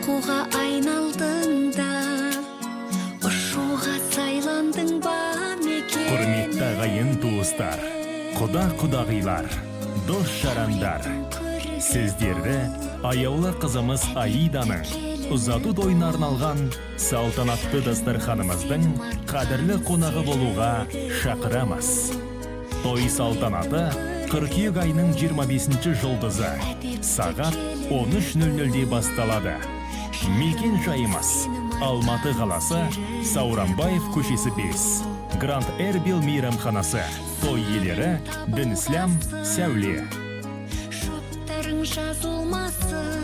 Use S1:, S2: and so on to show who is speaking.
S1: Аққуға айналдың да, ұшуға сайландың ба, мекенім?
S2: Құрметті ағайын туыстар, құда құдағилар, дос жарандар, сіздерді аяулы қызымыз Аиданың ұзату тойына арналған салтанатты дастарханымыздың қадірлі қонағы болуға шақырамыз. Той салтанаты қыркүйек айының 25 жұлдызы сағат 13.00-де басталады. Мекен жайымыз: Алматы қаласы, Сауранбаев көшесі 5, Гранд Эрбил мейрамханасы. Той иелері Дінислам, Сәуле.
S1: Жұптарың жазылмасын.